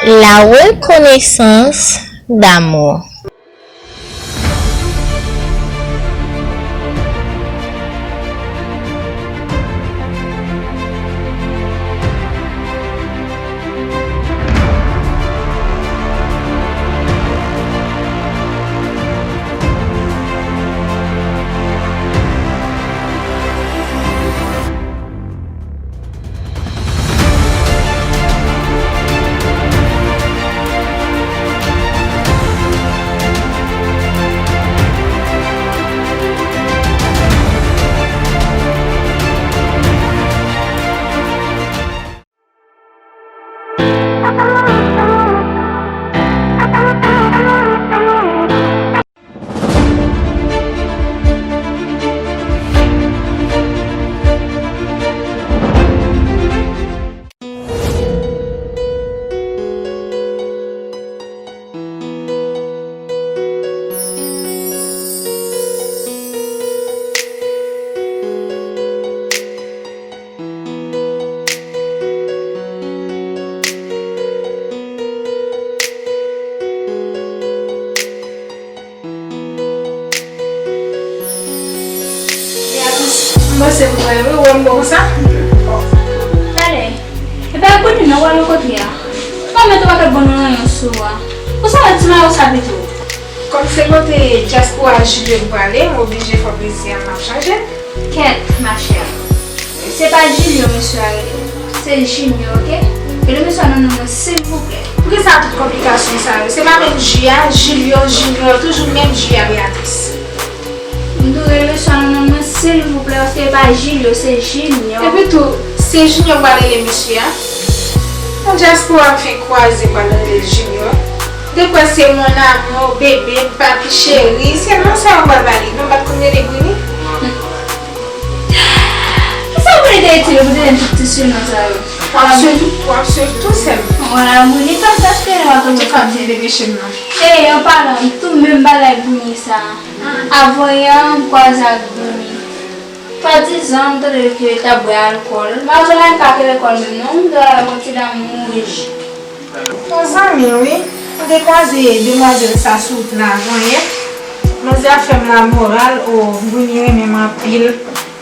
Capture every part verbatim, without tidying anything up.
La reconnaissance d'amour. Beatrice, m panse m pran wi, ou wè m bon konsa? Talè. Epa kounye nan w al kote a. Pa met yon pakèt bon nan ranyon sou ou a. Ou sa wè ti mayo sa pito? Kòm se kote dyaspora Julio m prale, m oblije fè plezi a m ap chanje. Kèt, ma chère. Se pa Julio mesye a rele. Se Junior, oke? Rele mesye a nan non mwen, silvouplè. Poukisa tout konplikasyon sa yo? Se pa menm Ju a, Julio, Junior, toujou menm Ju a, Beatrice. M tou rele mesye a nan non mwen, silvouplè, paske e pa Julio, se Junior. Epi tou, se Junior m pral rele mesye a. Nan dyaspora m fenk kwaze m pral rele l Junior. M te kwè se mon amour, bebe m, papi cheri, se non sa yo m pral ba li. Non, m pa t konn rele Bruni. Kisa w vle te itile pou te jwenn tout ti sinon sa yo? W ap swiv, w ap swiv tou, sè m. Wala, Bruni, pa sa espere w ap. Antouka, m vin depeche m nan. Ey, an palan, tou menm bagay Bruni sa. Avan yè, m kwaze ak Bruni. Swadizan, m tande ke l t ap bwè alkòl. Mazo la, m pa ke lekòl menm non, m dwe al yon ti dam wouj. Yon zanmi wi, m te kwaze demwazèl sa sou wout la avan yè. Manzè ap fè m lamoral, o, Bruni renmen m anpil.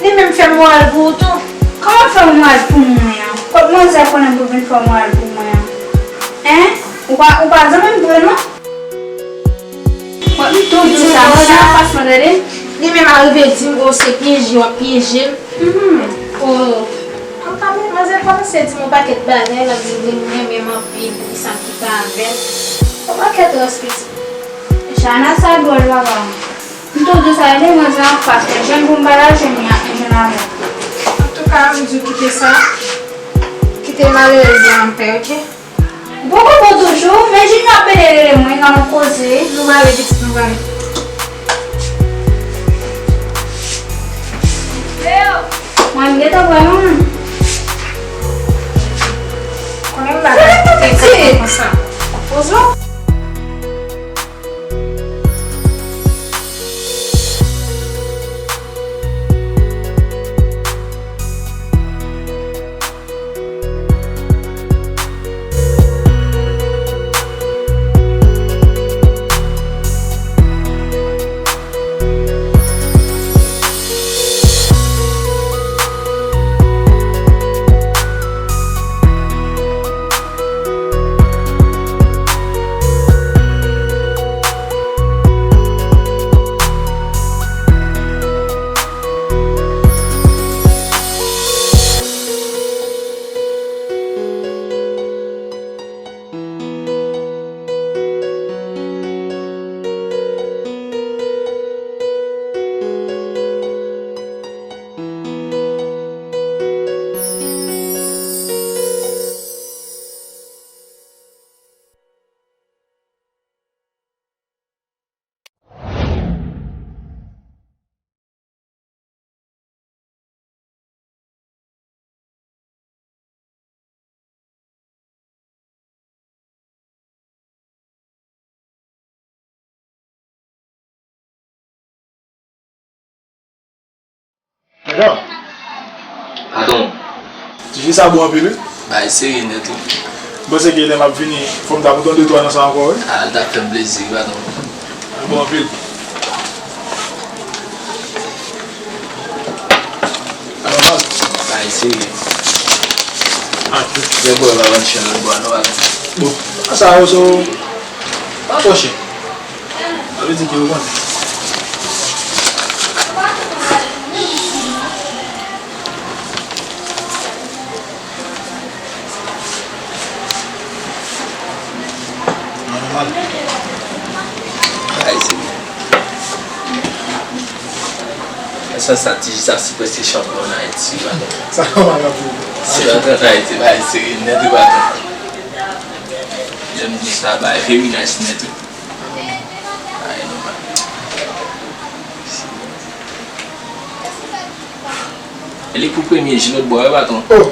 Li menm fè moral pou ou tou. Kòman fè moral pou mwen an? Kot manzè konnen pou vin fè moral pou mwen an? Hein? Ou pa, ou pa zanmi m vre non? Mwen, m tou di w sa, manzè anfas mwen, tande. Li menm arive di m, o, se pyeje w ap pyeje m. Mhm. O. An pa mwen, manzè kòmanse di m yon pakèt bagay, l ap di li renmen m anpil, li santi pa avè m. Yon pakèt rans pitit. Jana sa dwòl, papa. M tou di w sa, tande, manzè anfas mwen, jwenn pou m pa ta jwenn li ak yon jèn amou. Antouka, m di w kite sa, kite malerèz la anpè, oke? Bon, bon, bon, toujou, men Junior ap pede rele mwen, nan yon koze. Nou prale, pitit, nou prale. Mwen, m gentan pran yon. Konnen m pa gen konsa. Poze w. Gadon. Gadon. Ti fi sa bon anpil wi. Bagay serye nèt wi. Mwen panse ke lè m ap vini, fò m ta pote yon de twa nan sa ankò, wi. Ah, l t ap fè m plezi, wi, patwon. Bon, anpil. Anòmal. Bagay serye. Ah, lè bò yo pa vann chen lòt bò a, non, patwon. Bon, sa yo, so, pa twò chè. Sa vle di ke yo konnen. Nòmal. Bagay serye. Sa, sa, Ti Ji sa si prèske chanpyon ann Ayiti, wi, patwon. Sa nòmal anpil. Se ann Ayiti, bagay serye nèt, wi, patwon. Lè m di sa, bagay very nice nèt, wi. Bagay nòmal. E li pou premye ji lòt bò a, wi, patwon. Oh!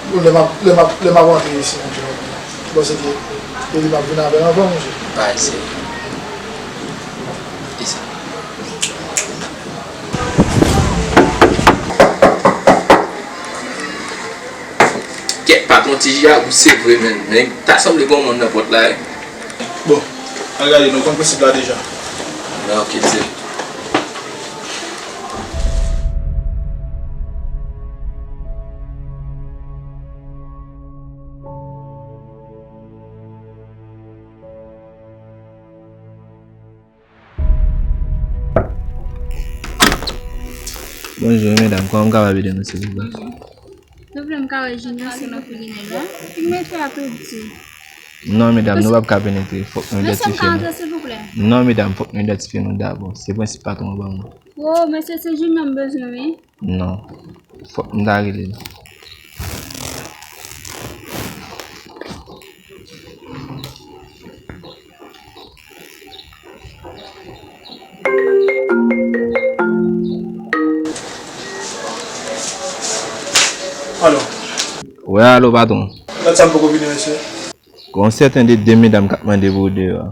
Bon, lè m ap, lè m ap, lè m ap rantre isi, monchè, m panse ke e li m ap vin avè l anvan, monchè. Bagay serye. E sa. Kèt, patwon, Ti Ji a, ou se vre, men, men ta sanble gen yon moun nan pòt la, wi. Bon, al gade, nou konn prensip la deja. Ah, ok, se. Bonjou, medam. Kòman m kapab ede nou, silvouplè? Nou vle m ka wè Junior, se nan figi nèg la. Figi mete a tou piti. Non, medam, nou p ap ka penetre. Fòk nou idantifye nou. Mesye, m ka antre, silvouplè? Non, medam, fòk nou idantifye nou dabò. Se prensip patwon an ban nou. Wo, mesye, se Junior m bezwen, wi. Non. Fòk m ta rele l. Alo. Wi, alo, patwon. Dat sa m poko vini, mesye. Gon sèten de de medam k ap mande pou w deyò a.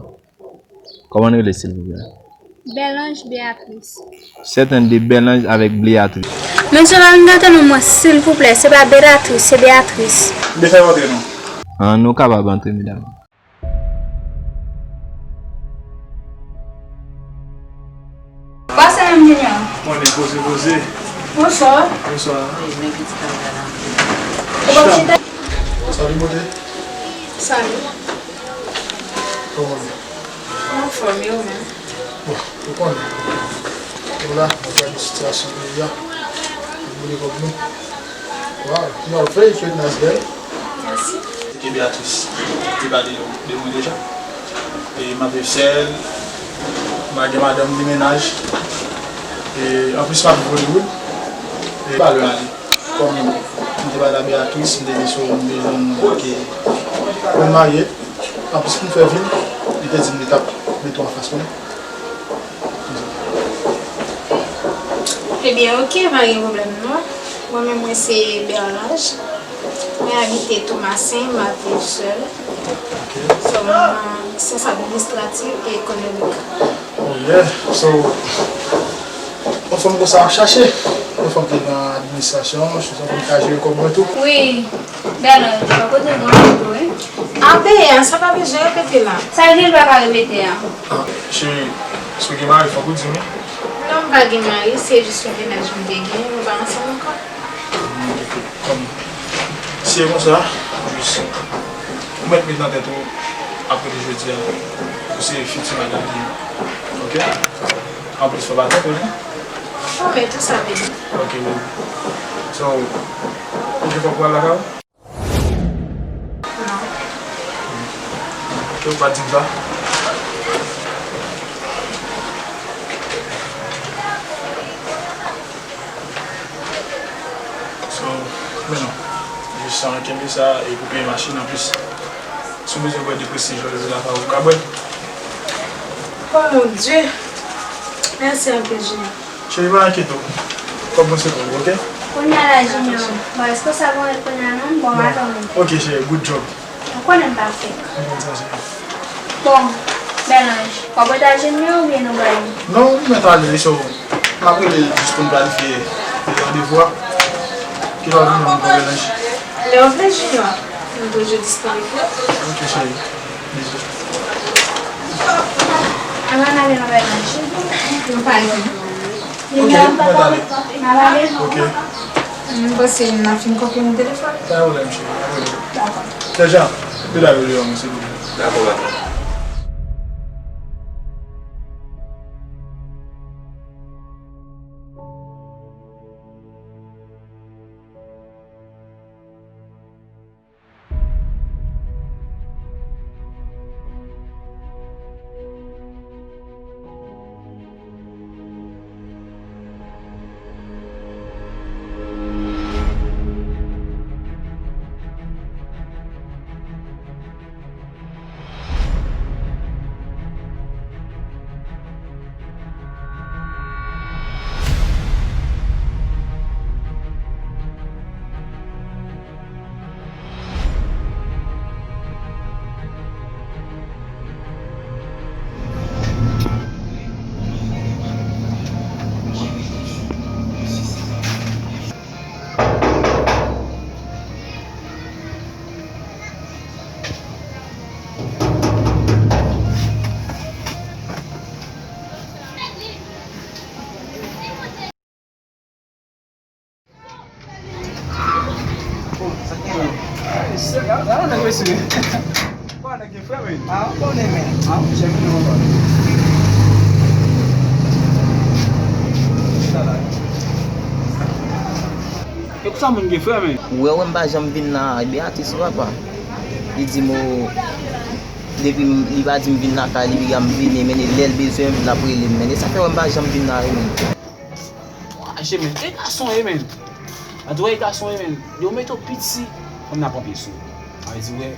Kòman n rele, silvouplè? Bèlanj Beatrice. Sèten de Bèlanj avèk Beatrice. Mesye, pa vin gate non mwen, silvouplè. Se pa Beatrice, se Beatrice. M te fè antre, non. An, nou kapab antre, medam. Pase menm Junior. Konnen poze, poze. Bonswa. Bonswa. Ou pa chita? Salut, beauté. Salut. Kòman w ye? Anfòm, e ou menm? Bon, ou konnen. Nou la, n ap gade sitiyasyon peyi a. N ap boule kòb nou. Wow, you are very fit, nice girl. Mèsi. Se te Beatrice ki te pale de mwen deja. E m ap viv sèl, m pa gen madanm ni mennaj. E anplis, m ap viv Hollywood. E pa lwen ale. Kòm m te pale a Beatrice, m te di so m bezwen yon moun ki pou m marye. Anplis, pou m fè vin, li te di m li t ap mete w anfas mwen. Ebyen, oke, pa gen pwoblèm non. Mwen menm, mwen se Bèlanj. Mwen abite Tomasen, m ap viv sèl. Ok. So, mwen nan syans administratif e ekonomik. Oh yeah. So, yon fanm konsa w ap chache? Yon fanm ki nan administrasyon, yon fanm ki ka jere kòb mwen tou? Wi. Bèlanj, bò kote w gen yon foto, wi. A, peye a, sa pa bezwen repete la. Sa l di l pa ka repete a? Ah, cheri, si w gen mari, fòk ou di m, wi. Non, m pa gen mari, se jis yon mennaj m te gen, nou pa ansanm ankò. Hmm, ok. Kòm, si e konsa, jis, ou mèt met nan tèt ou, apre de jodi a, ou se fiti madanm li. Ok? Anplis, fò pa twonpe w, non? Twonpe, tou sa vini. Ok, baby. So, ou gen fòk pral lakay ou? Non. Ke ou pa di m sa? So, men non. Jis sa, kenbe sa e pou peye machin anplis. Si w bezwen bwè de prestijo, leve la pa ou ka bwè. Oh mon Dieu! Mèsi anpil, Junior. Cheri, pa enkyete w. Kòb mwen se pou ou, oke? Kounye a la, Junior. Bon, èske w sa bon ret kounye a non? Bon, m a dòmi. Oke, cheri, good job. Ou konnen m pa fèk. M konn sa, cheri. Bon, Bèlanj, w ap rete a Junior oubyen nou ba li? Non, m mèt ale, so, m ap rele l jis pou n planifye randevou a. Kilè w ap vini ankò, Bèlanj? Lè w vle, Junior. Mwen toujou disponib. Ok, cheri. Bizou. Ala n ale nan bagay manje. Nou pa gen. Ok, mwen ale. N ale? Ok. M panse n ap fin konfime telefòn. Pa gen pwoblèm, cheri. Pa gen pwoblèm. Dakò. Jaja, mete bagay yo deyò mwen, silvouplè. Dakò, papa. E pou sa moun gen frè, men. Ou wè, wè m pa janm vin la, Beatrice, papa. Li di m, o, depi m, li pa di m vin lakay li, piga m vini, men lè l bezwen m, l ap rele m, men e sa fè wè m pa janm vin la, wi, men. Waje, men, e gason ye, men. An tou ka, e gason ye, men. Yo mete w piti, fanm nan pran pye sou ou. Sa vle di, wè,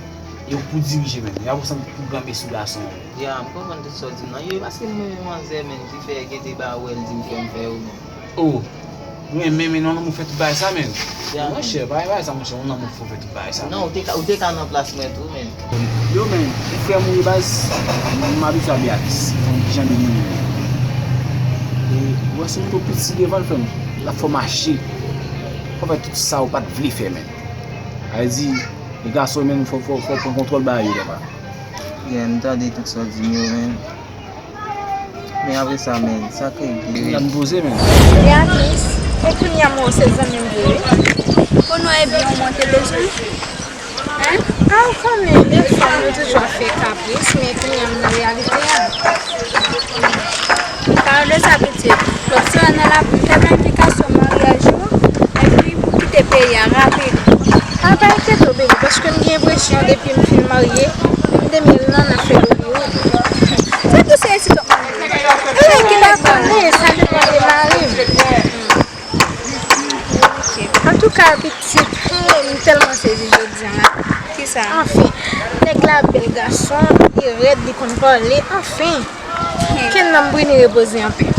e w pou dirije, men. E pa pou santi pou granpe sou gason. Ya, m konprann tout sa w di m nan. Yo, paske m renmen manzè, men, ki fè gen de bagay wè l di m fè, m fè yo, men. O, renmen, men non, lanmou fè tout bagay sa, men. Ya, monchè, pa gen bagay sa, monchè, yon lanmou fè tout bagay sa. Non, ou te ka, ou te ka nan plas mwen tou, men. Yo, men, ou frè m ou ye baz, m abitye a Beatrice, konn ki jan de moun li ye. E, ou wè si m tou piti devan l, frè m, l ap fè w mache. Fò w fè tout sa ou pa t vle fè, men. Sa vle di, e gason, men, fò, fò, fò w pran kontwòl bagay yo, papa. Yeah, m tande tout sa w di m yo, men. Men apre sa, men, sa k regle? Kounya n poze, men. Beatrice, e kounya m wè w se zanmi m vre, wi. Bon, nou ebyen w monte bezwen. Hein? A, ou konnen, de fanm nou toujou ap fè kapris, men kounya m nan reyalite a. Pale de sa, pitit. Lòt semèn nan, l ap fè planifikasyon maryaj yo, epi pou kite peyi a rapid. A, pa enkyete w, bebe, paske m gen enpresyon depi m fin marye, menm de mil lan n ap fè dori. Sa tou se isit w ap mande. E ki la konnen, sa depann de mari m. Antouka, pitit, hmm, m tèlman sezi jodi a la. Kisa? Anfen, nèg la bèl gason, li rèd, li konn pale, anfen. Ke nanm Brini repoze anpè.